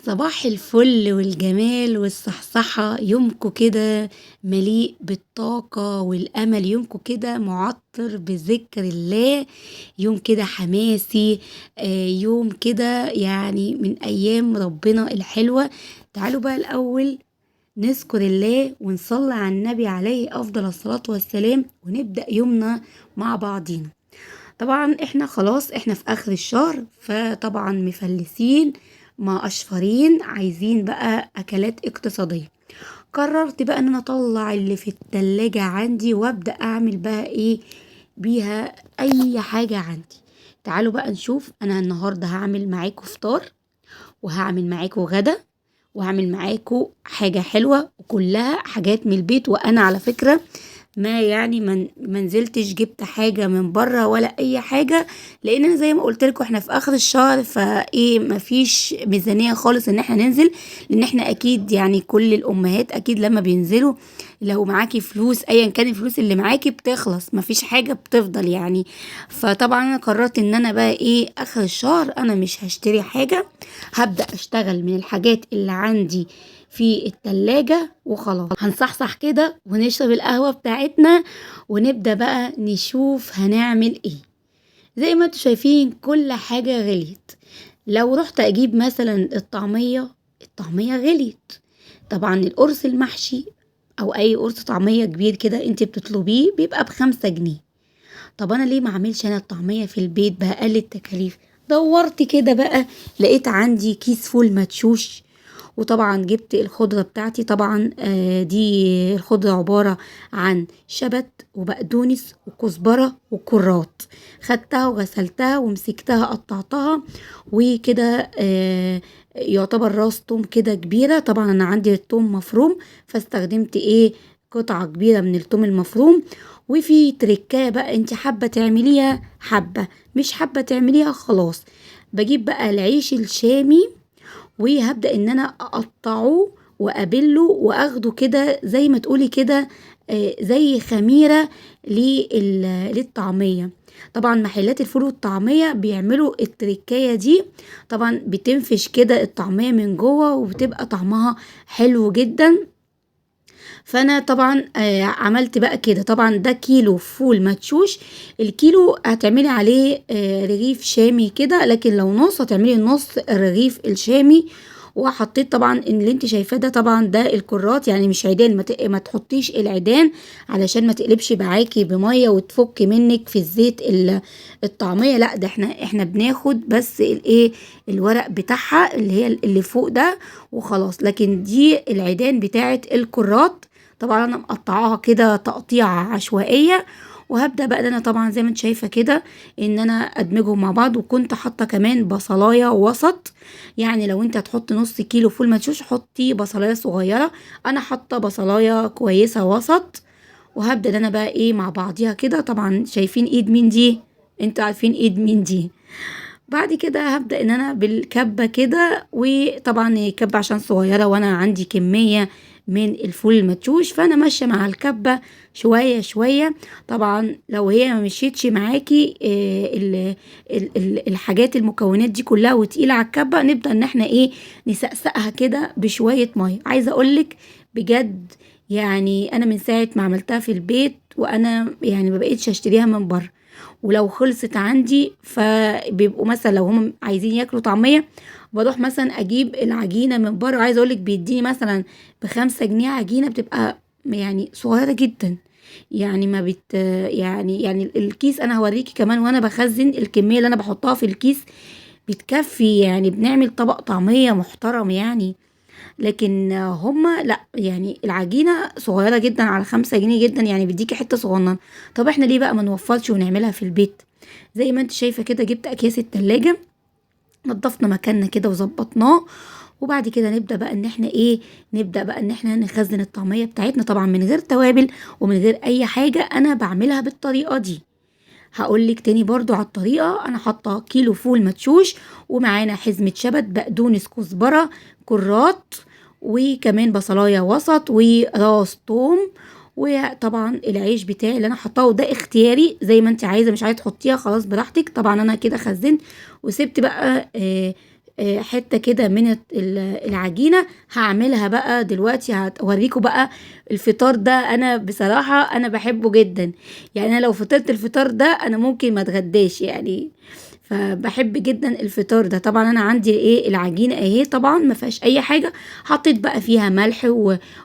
صباح الفل والجمال والصحصحة، يومكم كده مليء بالطاقة والأمل، يومكم كده معطر بذكر الله، يوم كده حماسي، يوم كده يعني من أيام ربنا الحلوة. تعالوا بقى الأول نذكر الله ونصلي على النبي عليه أفضل الصلاة والسلام، ونبدأ يومنا مع بعضينا. طبعا احنا خلاص احنا في آخر الشهر، فطبعا مفلسين ما أشفرين، عايزين بقى أكلات اقتصادية. قررت بقى ان انا اطلع اللي في التلاجة عندي وابدأ اعمل بقى ايه بيها اي حاجة عندي. تعالوا بقى نشوف انا النهاردة هعمل معاكم فطار، وهعمل معاكم غدا، وهعمل معاكم حاجة حلوة، وكلها حاجات من البيت. وانا على فكرة ما يعني ما نزلتش جبت حاجة من بره ولا اي حاجة، لان انا زي ما قلت لكم احنا في اخر الشهر، فايه مفيش ميزانية خالص ان احنا ننزل، لان احنا اكيد يعني كل الامهات اكيد لما بينزلوا لو معاكي فلوس ايا كان الفلوس اللي معاكي بتخلص، مفيش حاجة بتفضل يعني. فطبعا انا قررت ان انا بقى ايه اخر الشهر انا مش هشتري حاجة، هبدأ اشتغل من الحاجات اللي عندي في التلاجة وخلاص. هنصحصح كده ونشرب القهوة بتاعتنا ونبدأ بقى نشوف هنعمل ايه. زي ما انتوا شايفين كل حاجة غليت. لو رحت اجيب مثلا الطعمية، الطعمية غليت. طبعا القرص المحشي او اي قرص طعمية كبير كده انت بتطلبيه بيبقى ب5 جنيه. طب انا ليه ما اعملش انا الطعمية في البيت بأقل التكاليف؟ دورت كده بقى لقيت عندي كيس فول مدشوش، وطبعا جبت الخضرة بتاعتي. طبعا دي الخضرة عبارة عن شبت وبقدونس وكزبرة وكرات، خدتها وغسلتها ومسكتها قطعتها وكده، يعتبر راس توم كده كبيرة. طبعا انا عندي التوم مفروم فاستخدمت ايه قطعة كبيرة من التوم المفروم. وفي تركاية بقى انت حابة تعمليها حابة، مش حابة تعمليها خلاص. بجيب بقى العيش الشامي وهبدأ ان انا اقطعه وابله واخده كده زي ما تقولي كده، زي خميرة للطعمية. طبعا محلات الفول والطعمية بيعملوا التركاية دي، طبعا بتنفش كده الطعمية من جوه وبتبقى طعمها حلو جدا. فانا طبعا عملت بقى كده. طبعا ده كيلو فول مدشوش، الكيلو هتعملي عليه رغيف شامي كده، لكن لو نص هتعملي نص الرغيف الشامي. وحطيت طبعا اللي انت شايفاه ده، طبعا ده الكرات يعني مش عيدان، ما تحطيش العيدان علشان ما تقلبش معاكي بميه وتفك منك في الزيت الطعميه، لا ده احنا بناخد بس الايه الورق بتاعها اللي هي اللي فوق ده وخلاص، لكن دي العيدان بتاعه الكرات. طبعا انا مقطعاها كده تقطيعه عشوائيه، وهبدا بقى انا طبعا زي ما انت شايفه كده ان انا ادمجهم مع بعض. وكنت حاطه كمان بصلايه وسط، يعني لو انت هتحط نص كيلو فول مدشوش حطي بصلايه صغيره، انا حاطه بصلايه كويسه وسط. وهبدا ان انا بقى ايه مع بعضيها كده. طبعا شايفين ايد مين دي، انتوا عارفين ايد مين دي. بعد كده هبدا ان انا بالكبه كده، وطبعا الكبه عشان صغيره وانا عندي كميه من الفول المدشوش فانا ماشيه مع الكبه شويه شويه. طبعا لو هي ما مشيتش معاكي، الحاجات المكونات دي كلها وتقيله على الكبه، نبدا ان احنا ايه نسقسقها كده بشويه ميه. عايزه اقولك بجد يعني انا من ساعه ما عملتها في البيت وانا يعني ما بقيتش اشتريها من بره، ولو خلصت عندي فبيبقوا مثلا لو هم عايزين ياكلوا طعميه بروح مثلا اجيب العجينه من بره. عايزه اقولك بيديني مثلا ب5 جنيه عجينه بتبقى يعني صغيره جدا، يعني ما بت يعني، يعني الكيس انا هوريكي كمان وانا بخزن الكميه اللي انا بحطها في الكيس بتكفي، يعني بنعمل طبق طعميه محترم يعني. لكن هما لا، يعني العجينه صغيره جدا على 5 جنيه جدا، يعني بيديكي حته صغننه. طب احنا ليه بقى ما نوفرش ونعملها في البيت؟ زي ما انت شايفه كده جبت اكياس التلاجة، نظفنا مكاننا كده وظبطناه، وبعد كده نبدا بقى ان احنا ايه، نبدا بقى ان احنا نخزن الطعميه بتاعتنا، طبعا من غير توابل ومن غير اي حاجه. انا بعملها بالطريقه دي، هقولك تاني برضو على الطريقه. انا حاطه كيلو فول مدشوش ومعانا حزمه شبت، بقدونس، كزبره، كرات، وكمان بصلايه وسط، وراس توم، وطبعا العيش بتاعي اللي انا حطاه، وده اختياري زي ما انت عايزه، مش عايزه تحطيها خلاص براحتك. طبعا انا كده خزنت وسبت بقى حتة كده من العجينة. هعملها بقى دلوقتي، هوريكم بقى الفطار ده. انا بصراحة انا بحبه جدا، يعني انا لو فطرت الفطار ده انا ممكن ما اتغداش يعني، فبحب جدا الفطار ده. طبعا انا عندي ايه العجينة اهي، طبعا ما فيهاش اي حاجة، حطيت بقى فيها ملح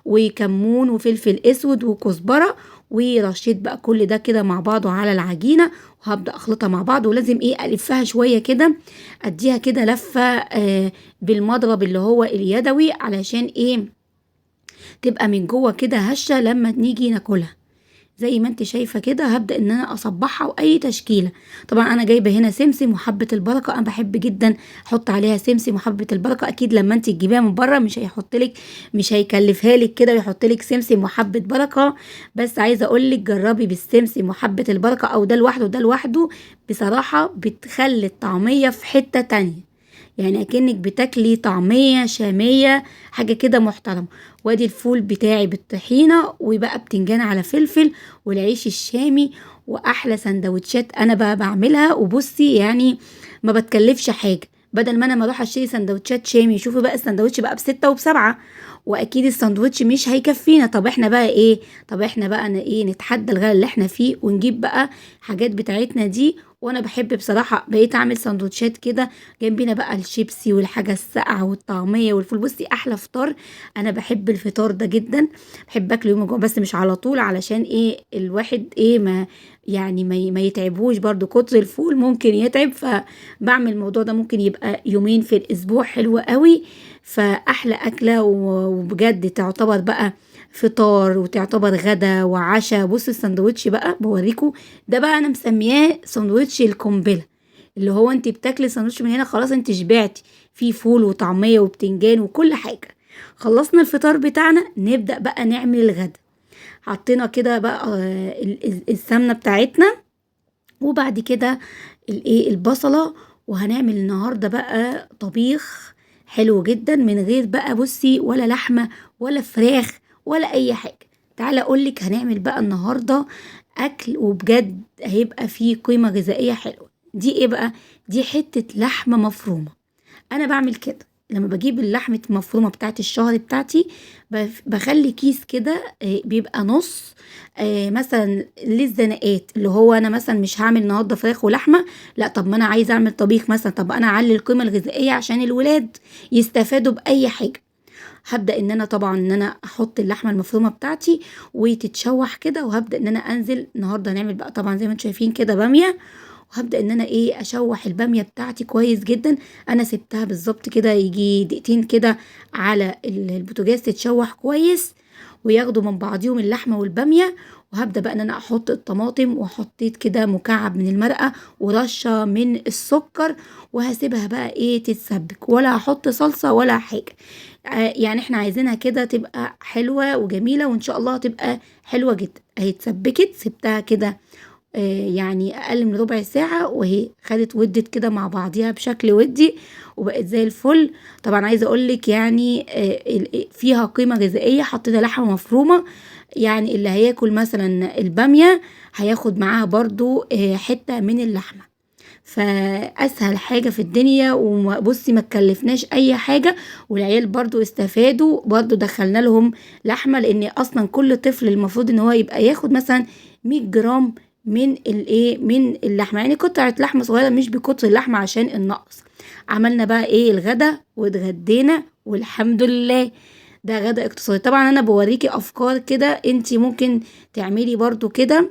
وكمون وفلفل اسود وكزبره، ورشيت بقى كل ده كده مع بعضه على العجينة، وهبدا اخلطها مع بعض. ولازم ايه الفها شوية كده، اديها كده لفه بالمضرب اللي هو اليدوي، علشان ايه تبقى من جوه كده هشه لما نيجي ناكلها. زي ما انت شايفه كده هبدا ان انا اصبعها واي تشكيله. طبعا انا جايبه هنا سمسم وحبه البركة، انا بحب جدا احط عليها سمسم وحبه البركة. اكيد لما انت تجيبيها من بره مش هيحط لك، مش هيكلفها لك كده ويحط لك سمسم وحبه بركة، بس عايزه اقول لك جربي بالسمسم وحبه البركة، او ده لوحده وده لوحده، بصراحة بتخلي الطعمية في حتة تانية، يعني اكنك بتاكلي طعميه شامية، حاجة كده محترمه. وادي الفول بتاعي بالطحينه، وبقى بتنجان على فلفل، والعيش الشامي، واحلى سندوتشات انا بقى بعملها. وبصي يعني ما بتكلفش حاجة، بدل ما انا ما اروح اشتري سندوتشات شامي، شوفي بقى السندوتش بقى ب6 وب7، واكيد السندوتش مش هيكفينا. طب احنا بقى ايه، طب احنا بقى ايه نتحدى الغلا اللي احنا فيه ونجيب بقى حاجات بتاعتنا دي. وانا بحب بصراحة بقيت اعمل سندوتشات كده جنبينا بقى الشيبسي والحاجة الساقعه والطعميه والفول. بصي احلى فطار، انا بحب الفطار ده جدا، بحب اكله يوم الجمعة، بس مش على طول علشان ايه الواحد ايه ما يعني ما يتعبوش برضو، كتر الفول ممكن يتعب، فبعمل الموضوع ده ممكن يبقى يومين في الاسبوع، حلو قوي. فاحلى اكله وبجد تعتبر بقى فطار وتعتبر غدا وعشاء. بصوا السندوتش بقى بوريكم ده بقى، انا مسمياه سندوتش القنبلة، اللي هو انت بتاكلي سندوتش من هنا خلاص انت شبعتي، فيه فول وطعميه وبتنجان وكل حاجة. خلصنا الفطار بتاعنا، نبدا بقى نعمل الغدا. حطينا كده بقى السمنة بتاعتنا، وبعد كده الايه البصله. وهنعمل النهارده بقى طبيخ حلو جدا من غير بقى بصي ولا لحمه ولا فراخ ولا اي حاجة. تعالى اقولك هنعمل بقى النهارده اكل وبجد هيبقى فيه قيمة غذائية حلوة. دي ايه بقى؟ دي حتة لحمه مفرومه. انا بعمل كده لما بجيب اللحمة المفرومه بتاعت الشهر بتاعتي، بخلي كيس كده بيبقى نص مثلا للزناقات، اللي هو انا مثلا مش هعمل النهارده فراخ ولحمه، لا طب ما انا عايزه اعمل طبيخ مثلا، طب انا اعلي القيمة الغذائية عشان الولاد يستفادوا باي حاجة. هبدا ان انا طبعا ان انا احط اللحمة المفرومه بتاعتي وتتشوح كده، وهبدا ان انا انزل النهارده هنعمل بقى طبعا زي ما انتم شايفين كده باميه، وهبدا ان انا ايه اشوح الباميه بتاعتي كويس جدا. انا سبتها بالظبط كده يجي دقيقتين كده على البوتاجاز تتشوح كويس، وياخدوا من بعضيهم اللحمة والباميه. وهبدا بقى ان انا احط الطماطم، وحطيت كده مكعب من المرقه ورشه من السكر، وهسيبها بقى ايه تتسبك، ولا هحط صلصه ولا حاجة. يعني احنا عايزينها كده تبقى حلوة وجميلة، وان شاء الله تبقى حلوة جدا. اهي اتسبكت، سبتها كده يعني اقل من ربع ساعة، وهي خدت ودت كده مع بعضيها بشكل ودي وبقت زي الفل. طبعا عايزه اقولك يعني فيها قيمة غذائية، حطينا لحمه مفرومه، يعني اللي هياكل مثلا الباميه هياخد معاها برضو حتة من اللحمة. فاسهل حاجة في الدنيا، وبصي ما تكلفناش اي حاجة، والعيال برضو استفادوا، برضو دخلنا لهم لحمه، لان اصلا كل طفل المفروض ان هو يبقى ياخد مثلا 100 جرام من الايه من اللحمة، يعني قطعه لحمه صغيرة مش بكتر اللحمة عشان النقص. عملنا بقى ايه الغدا واتغدينا والحمد لله. ده غدا اقتصادي. طبعا انا بوريكي افكار كده، انتي ممكن تعملي برضو كده،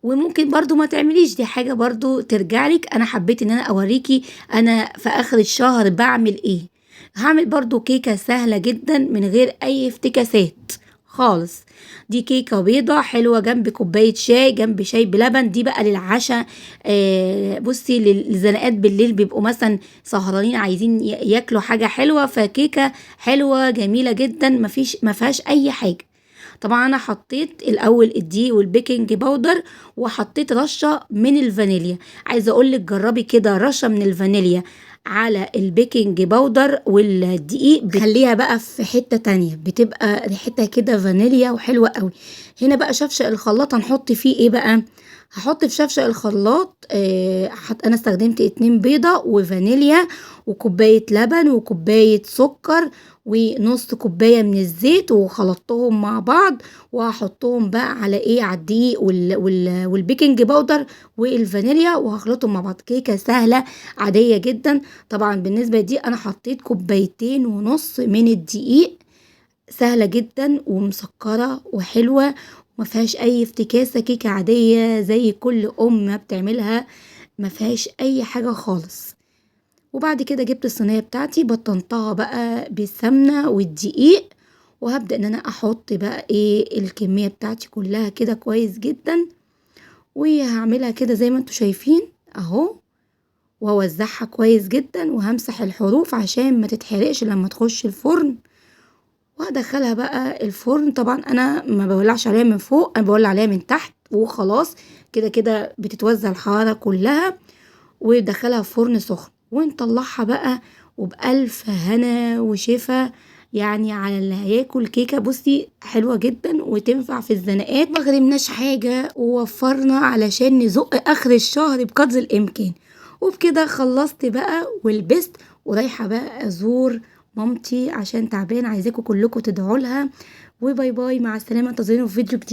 وممكن برضو ما تعمليش، دي حاجة برضو ترجع لك. انا حبيت ان انا اوريكي انا في اخر الشهر بعمل ايه. هعمل برضو كيكة سهلة جدا من غير اي افتكاسات خالص. دي كيكة بيضة حلوة جنب كوباية شاي، جنب شاي بلبن. دي بقى للعشاء. بصي للزنقات بالليل، بيبقوا مثلا سهرانين عايزين ياكلوا حاجة حلوة، فكيكة حلوة جميلة جدا ما فيهاش اي حاجة. طبعا انا حطيت الاول الدقيق وال baking powder، وحطيت رشه من الفانيليا. عايزه اقول لك جربي كده رشه من الفانيليا على ال baking powder والدقيق، بتخليها بقى في حتة تانية، بتبقى ريحتها كده فانيليا وحلوه قوي. هنا بقى شفشق الخلاط هنحط فيه ايه بقى؟ هحط في شفشق الخلاط، انا استخدمت 2 بيضة وفانيليا وكوباية لبن وكوباية سكر ونص كوباية من الزيت، وخلطتهم مع بعض، وهحطهم بقى على ايه، على الدقيق وال baking powder والفانيليا، وهخلطهم مع بعض. كيكة سهلة عادية جدا. طبعا بالنسبة دي انا حطيت 2.5 كوباية من الدقيق، سهلة جدا ومسكرة وحلوة وما فيهاش اي افتكاسة، كيكة عادية زي كل ام بتعملها، ما فيهاش اي حاجة خالص. وبعد كده جبت الصينية بتاعتي، بطنتها بقى بالسمنة والدقيق، وهبدأ ان انا احط بقى ايه الكمية بتاعتي كلها كده كويس جدا، وهعملها كده زي ما انتوا شايفين اهو، واوزعها كويس جدا، وهمسح الحروف عشان ما تتحرقش لما تخش الفرن، وهدخلها بقى الفرن. طبعا انا ما بولعش عليها من فوق، انا بولع عليها من تحت وخلاص، كده كده بتتوزع الحرارة كلها، وندخلها في فرن سخن ونطلعها بقى، وبألف هنا وشفا على اللي هياكل كيكة. بصي حلوة جدا وتنفع في الزنقات، ما غرمناش حاجة ووفرنا علشان نزق اخر الشهر بقدر الامكان. وبكده خلصت بقى ولبست، ورايحة بقى ازور مامتي عشان تعبانة، عايزاكم كلكم تدعوا لها. و bye bye، مع السلامة، انتظروني في فيديو جديد.